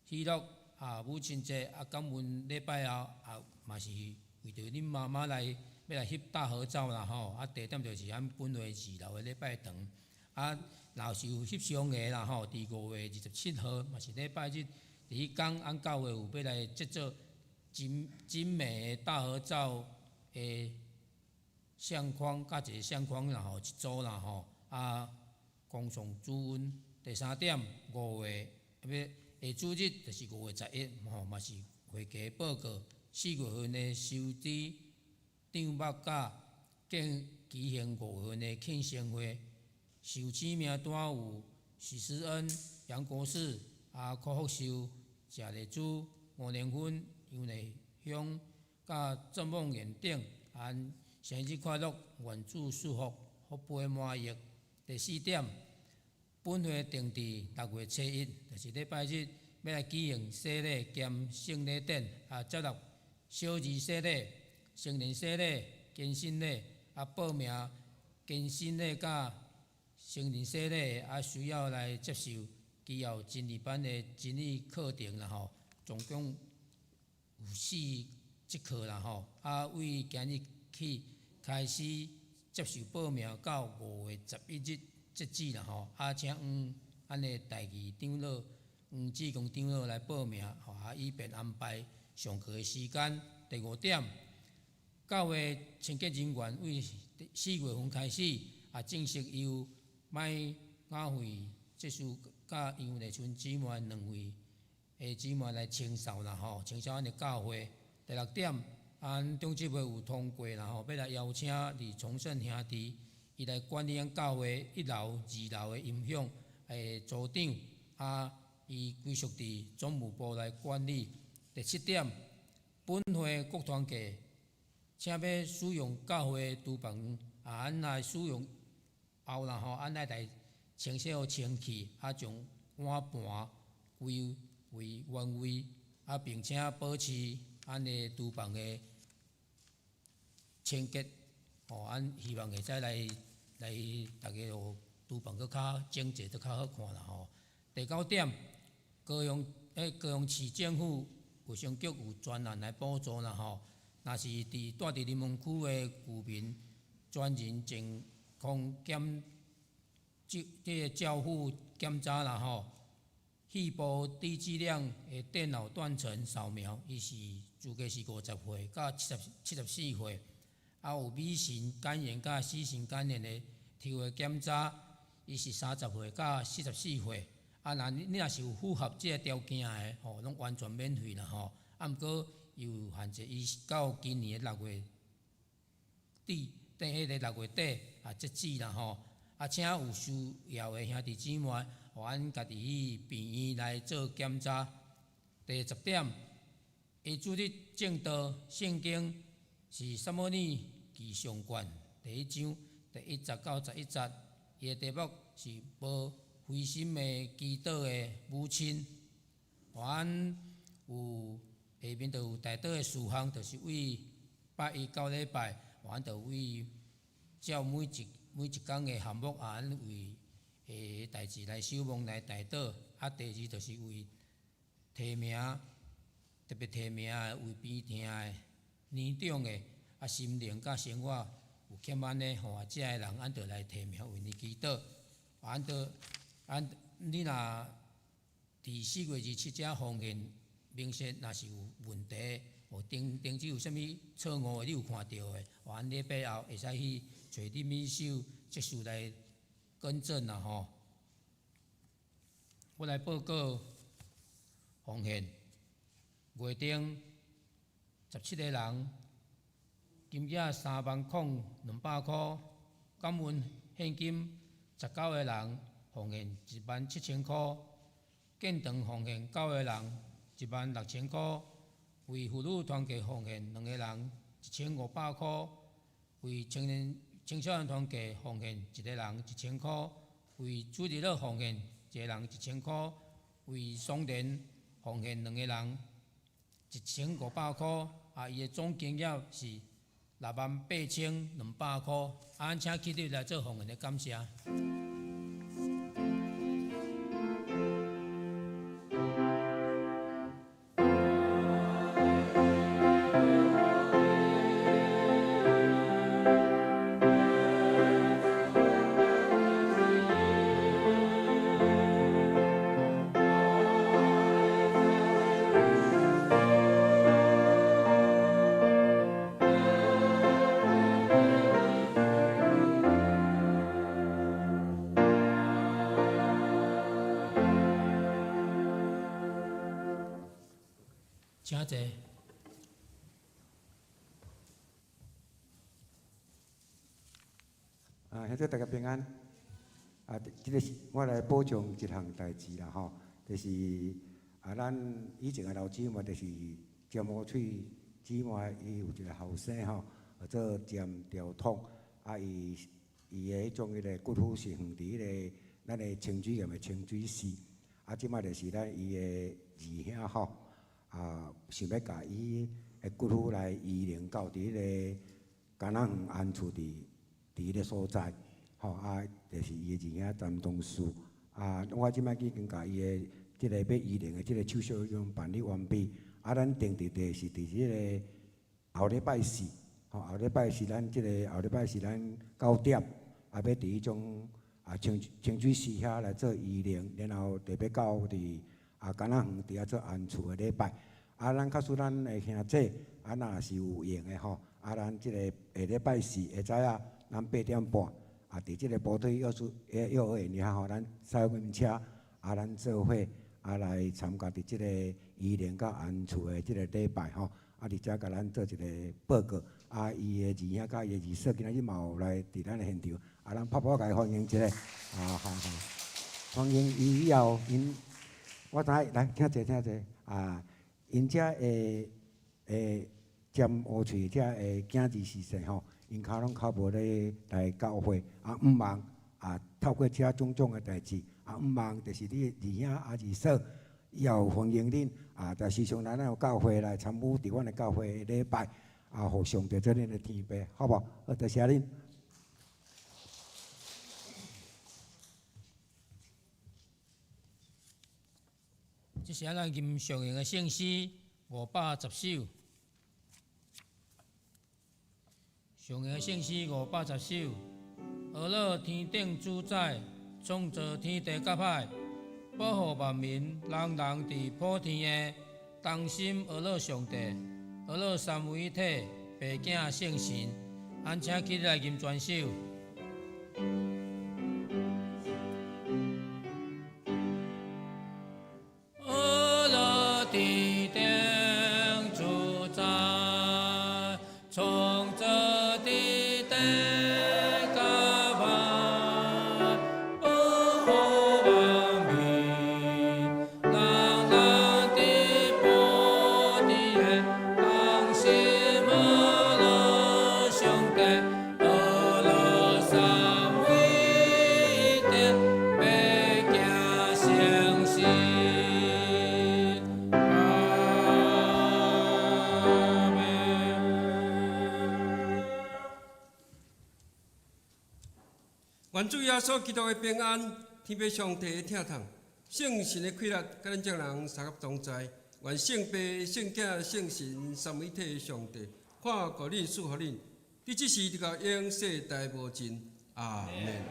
喜樂。啊，母親節啊，感恩禮拜後啊，嘛是為著恁媽媽來欲來翕大合照啦吼。啊，地點就是咱本會二樓的禮拜堂。啊，若是有翕相的啦吼，佇五月二十七號嘛是禮拜日，佇彼工，咱教會有欲來製作精精美的大合照的相框，佮一个相框啦吼，一組啦吼。啊，恭送主恩。第三點，五月欲下主日就是五月十一吼，嘛是會期報告，四月份的收支帳目佮舉行五月份的慶生會。受請名單有許思恩、楊國士、阿柯福壽、謝麗珠、吳連芬、楊麗香、佮鄭夢妍等，按生日快樂，願主賜福，福杯滿溢。第四點，本會定佇六月初一，就是禮拜日，欲來舉行洗禮兼聖禮典，啊，接納小兒洗禮、成人洗禮、堅信禮，啊，報名堅信禮佮成人洗禮，啊，需要來接受基要真理班的真理課程啦吼，總共有四節課啦吼，啊，為今日起開始接受報名到五月十一日截止啦吼，啊，請黃咱的代義長老黃志剛長老來報名，吼，啊，以便安排上課的時間。第五點，教會清潔人員為四月份開始，啊，正式由麥雅慧執事佮楊麗春姊妹兩位的姊妹來清掃啦吼，清掃咱的教會。第六點，咱中執會有通過啦吼，欲來邀請李崇勝兄弟，伊來管理咱教會一樓、二樓的音響的組長，啊，伊歸屬佇總務部來管理。第七點，本會各團契，請欲使用教會廚房，啊，咱來使用後啦吼，咱愛來清洗好清氣，啊，將碗盤歸為原位。啊，並且保持咱的廚房的清潔，吼，咱希望會使來來逐家予廚房閣較整齊，閣較好看啦吼。第九點，高雄市政府衛生局有專案來補助啦吼。若是住佇林園區的居民，專人健康檢這這个照護檢查啦吼，肺部低劑量的電腦斷層掃描，伊是資格是50歲到74歲，啊有 B 型肝炎佮 C 型肝炎的抽血檢查，伊是30歲到44歲。啊，若你若是有符合這个條件的吼，攏完全免費啦吼。啊，毋過有限制，伊是到今年的6月底，佇彼个6月底啊截止啦吼。啊，請有需要的兄弟姊妹，予阮家己去病院來做檢查。第十點，下主日證道聖經是撒母耳記上卷第一章第一節到11節，伊的題目是無灰心的祈禱的母親。阮有下面就有代禱的事項，就是為拜一到禮拜，阮就為照每一工的項目啊，阮為代誌來守望來代禱。啊，第二就是為提名，特別提名的為病痛的年長的啊，心靈佮生活有欠安的吼，啊，這个人，咱就來提名為伊祈禱。啊，咱就咱你若佇4月27才奉獻明細，若是有問題，哦，頂頂次有啥物錯誤的，你有看著的，哦，咱禮拜後會使去揣林美秀執事來更正啦吼。我來報告奉獻，月頂17個人，金額30,200箍，感恩獻金19個人，奉獻17,000箍，建堂奉獻9個人，16,000箍，為婦女團契奉獻兩個人，1500箍，為青年青少年團契奉獻一個人1000箍，為主日學奉獻一個人1000箍，為雙連奉獻兩個人1500箍，啊，伊的總金額是68,200箍。啊，咱請起立來做奉獻的感謝。請坐。啊，兄弟大家平安。啊，這个是我來補充一項代誌啦吼，就是啊，咱以前的老姊妹就是尖烏喙姊妹，伊有一个後生吼，叫做尖條統，啊，伊伊的彼種彼个骨灰是放佇彼个咱的清水岩的清水寺，啊，這擺就是咱伊的二兄吼。啊，想欲共伊的骨灰來移靈到佇彼个嘉南園安厝佇彼个所在，吼啊，就是伊的二兄詹東樹。啊，我這擺已經共伊的這个欲移靈的這个手續已經辦理完畢。啊，咱定佇地是佇這个後禮拜四，吼後禮拜四咱這个後禮拜四咱9點，啊，欲佇彼種啊清清水寺遐來做移靈，然後就欲到佇啊，嘉南園佇遐做安厝的禮拜。啊，咱假使咱的兄弟，啊，若是有閒的吼，啊，咱這個下禮拜四下早仔，咱8點半，啊，佇這個部隊幼幼兒園遐吼，咱駛阮車，啊，咱做伙啊來參加佇這個移靈佮安厝的這個禮拜吼。啊，佇遮共咱做一個報告。啊，伊的二兄佮伊的二嫂今仔日嘛有來佇咱的現場，啊，咱拍鼓共伊歡迎一下。啊，好好，歡迎伊以後𪜶。我知影，來，請坐，請坐。啊，𪜶遮的的尖烏喙遮的囝兒時勢吼，𪜶較攏較無咧來教會。啊，毋茫啊，透過遮種種的代誌，啊，毋茫就是你的二兄啊二嫂，也有歡迎恁啊，在時常來咱教會來參與佇阮的教會禮拜啊，予上帝做恁的天父，好無？好，多謝恁。這是咱吟上榮的聖詩510首。上榮的聖詩510首，阿樂天頂主宰，創造天地佮海，保護萬民，人人佇普天的同心阿樂上帝，阿樂三位一體，父子聖神，咱請起來吟全首。阿樂天頂主宰，創造天地佮海，保護萬民，人人佇普天的同心阿樂上帝，阿樂三位一體，父子聖神。阿們。願主耶穌基督的平安、天父上帝的疼痛、聖神的氣力，佮咱眾人相佮同在。願聖父、聖子、聖神三位一體的上帝，看顧恁、賜福恁，佇這時直到永世代無盡。阿們。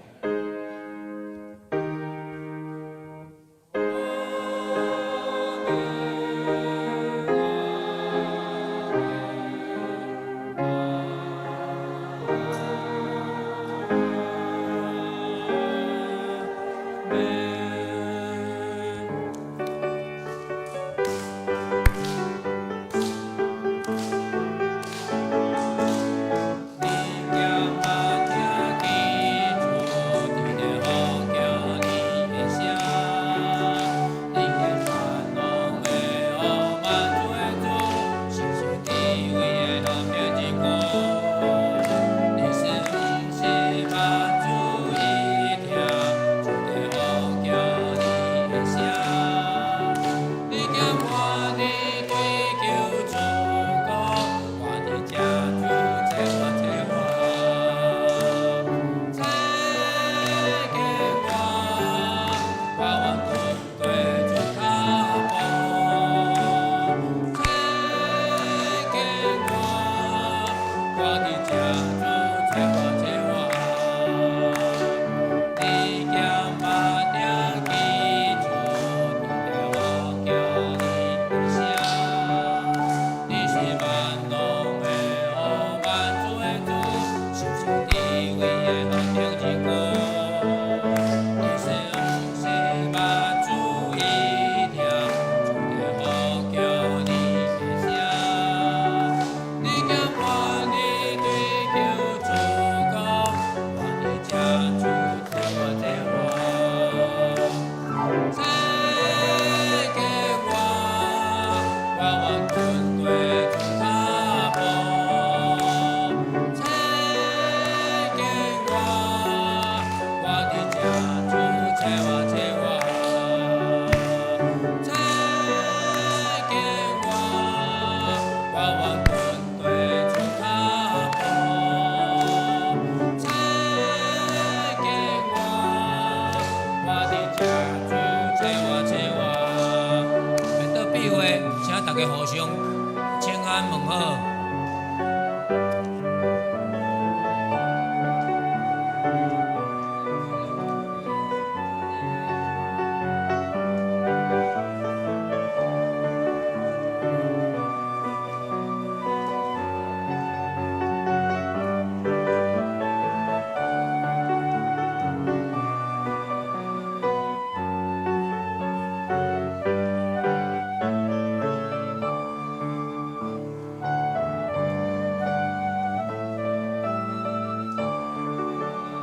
你咸捌聽見主佇咧呼叫你的聲，你見全能的王萬軍的主，承受智慧的和平之國。你是毋是捌注意聽主佇呼叫你的聲？你咸活佇追求主國，活佇這主這活這活。這見我，我願跟隨主跤步。這見我，我佇這主